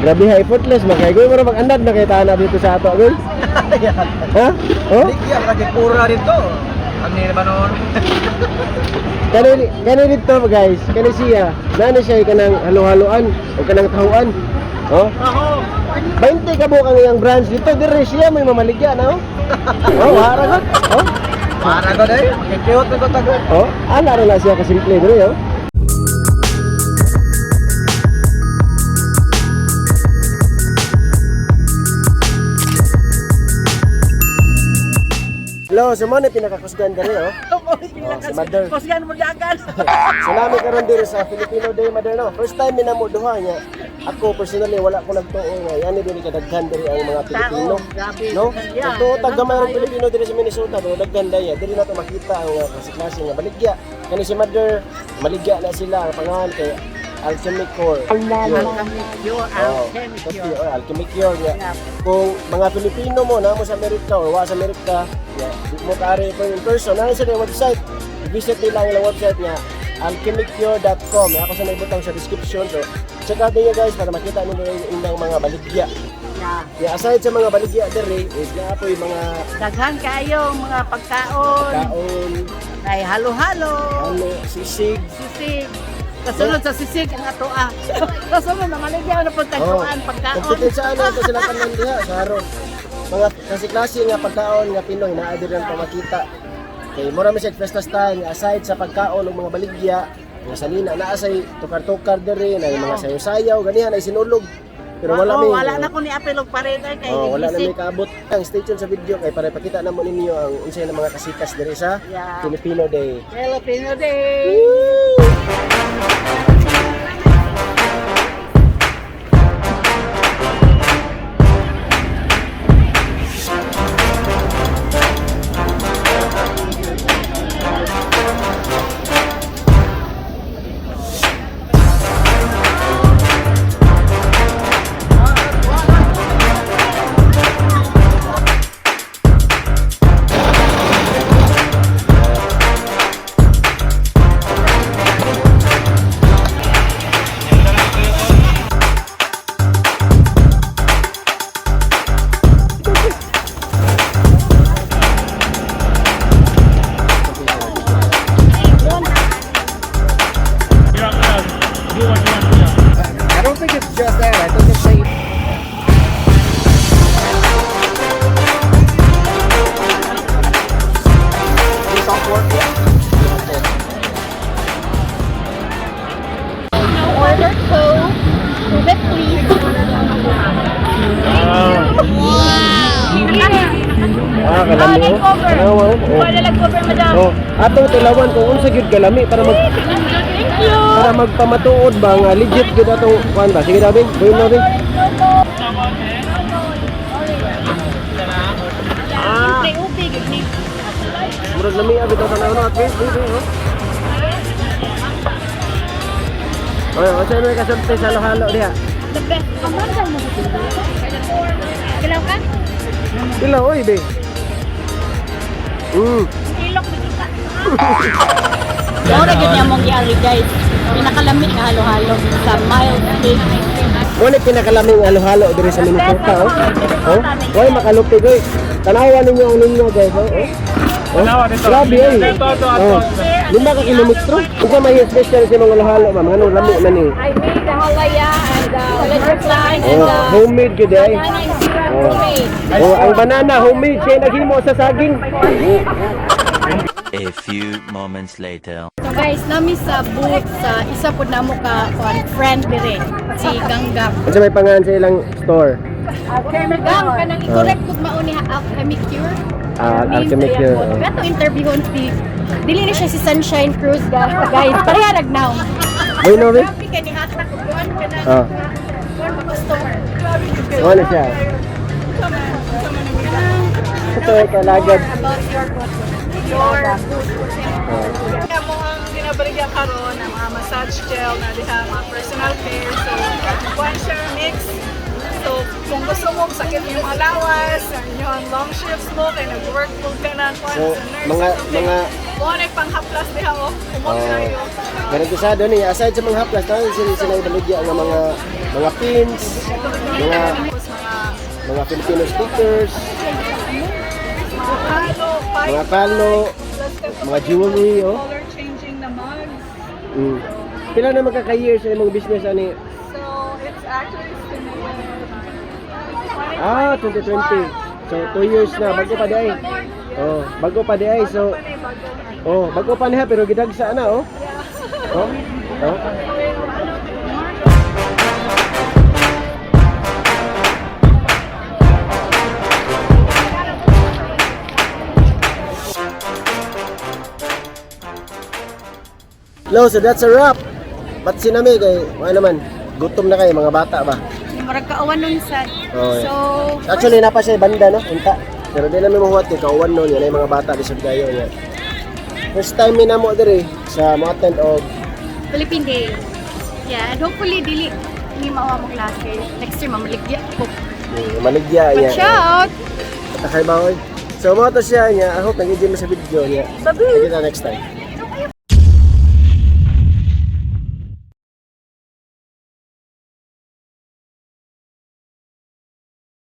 Grabe ha, effortless man kay. Goy, mura mag-andad na kay tana dito sa ato, goy. Ha? Oh? Ligya, lagi pura dito. Ang nila ba noon? Kani kani dito, guys, kani siya. Nana siya kanang halo-haloan o kanang tahuan. Oh? 20 ka buok ang iyang branch dito dire siya may mamaligya na, oh. Oh, wara gud. Oh. Para ko dahil, makikiyot na ko tago. Oh, ana ra na siya kasimple dire, oh. Hello, sa mga pinakakusgan diri, oh. Oh, si Mother. Kusgan mo dagan. So nami karon diri sa Filipino Day, Mother, no. First time mi namo duha niya. Ako personally wala ko nagtuo nga yani diri kadaghan diri ang mga Pilipino. Grabe. No? Nagtuo tag gamay rong Pilipino diri sa Minnesota do daghan daya. Diri nato makita ang mga klase-klase nga baligya. Kani si Mother, maligya na sila ang pangalan kay Alchemy Core. Alchemy Cure, Oh, Alchemy Cure. Cure. Alchemy Cure nga. Kung mga Pilipino mo namo sa Amerika or wa sa Amerika, yeah, di mo kaari ko in person, naa sa website. I-visit nila ang ilang website nga alchemycure.com. Ako sa naibutang sa description. So, check out ninyo, guys, para makita ninyo yung ilang mga baligya. Yeah. Yeah, aside sa mga baligya diri is naa po'y mga Daghan kayo mga pagkaon. kaon, Ay halo-halo. ano, sisig. Sisig. Kasunod sa sisig ang ato ah. Kasunod na maligya na pagkaon, pagkaon. Competence sa ano ito sila tanan diha sa haron. Mga klase-klase nga pagkaon nga Pinoy naa diri ang pamakita. Kay mura man siya fiesta style nga aside sa pagkaon og mga baligya, mga salina naa say tukar-tukar diri na mga sayaw-sayaw ganihan ay sinulog. Pero wala Oo, mi. Wala na ko ni apel og pared ay kay Oh, wala na bisig. mi kaabot. Ang stay tuned sa video kay para ipakita namo ninyo ang unsay na mga kasikas diri sa Filipino Day. Filipino Day. I don't think it's just that. I think it's a Order Coke. Move it, please. Ah, kalami Oh, oh. cover. Tanawa, oh. Wala lang cover, madam. Oh, atong tilawan kung unsa gyud kalami para mag Thank you. para magpamatuod ba nga legit gyud atong kuan ba. Sige daw, Bing. Buhin na, Bing. Ah. Ubi, gud ni. Murag lami abi tong tanaw no at Bing, Bing, Bing, oh. Oy, unsa may kasulti sa halo-halo diha? The best. Ang mahal mo. Kilaw ka? Pila oy, Bing. Ilok mo kita. Mura gyud niya mong giari, guys. Pinakalami nga halo-halo sa mild cake. Mo ni pinakalaming halo-halo diri sa Minnesota, oh. Oh, way makalupig oy. Tanawa ninyo ang ninyo, guys, oh. Oh. Oh, grabe ay. Oh. 5 ka kilometro. Unsa may special sa mga halo-halo, ma'am? Nganong lami man ni? I made the halaya and the leche flan and Oh, the homemade gyud ay. banana and syrup Oh. homemade. Oh, ang banana homemade siya naghimo sa saging. A few moments later. So guys, nami sa booth sa isa pud namo ka kuan friend dire si Ganggang. Unsa may pangalan sa ilang store? Gang kanang i-correct kog mao ni Alchemy Cure. Ah, Alchemy Cure, oh. Kato interviewon si dili ni siya si Sunshine Cruz guys. Pareha rag now. Bueno, be? Grabe kay ni hatak og kuan kanang Ah. kuan pa customer. So, ano siya? Ito ay kalagad. About your booth. Ah. Kaya mo ang ginabaligya karon ang mga massage gel na diha mga personal care. So, kuan siya mix. So, kung gusto mo sakit yung mga lawas, ang inyong long shifts mo, kay nag-work mo ka na, kuan So, sa nurse, mga or something. mga Mo na panghaplas diha oh. Kumot Oh. kayo. Garantisado niya aside sa mga haplas na sila ibaligya nga mga pins, mga Tapos mga mga Filipino stickers, mga kalo, pipe, mga kalo, plus kato mga jewelry, oh. Color changing na mugs. Pila na magkaka-years sa imong business ani? So it's actually estimated Ah, 2020. So 2 years na, bago pa di ay. Oh, bago pa di ay. So Bago pa na eh, bago. oh, bago pa niya pero gidagsa na, oh. Oh. Oh. No, so that's a wrap. But sinami kay, wala naman, gutom na kayo mga bata ba? Murag kauwan nun sa. Oh, yeah. So, Actually, napa siya banda, no? Unta. Pero di namin mahuwat kay kauwan noon, yun ay mga bata lisod kayo niya. First time mi namo diri sa mga attend og Philippine Day. Yeah, and hopefully dili ni mao among last year. Next year mamaligya ko. Maligya niya. Watch out! Patakay ba oy? So mo to siya niya. I hope nag-enjoy mo sa video niya. Sabi. Kita next time.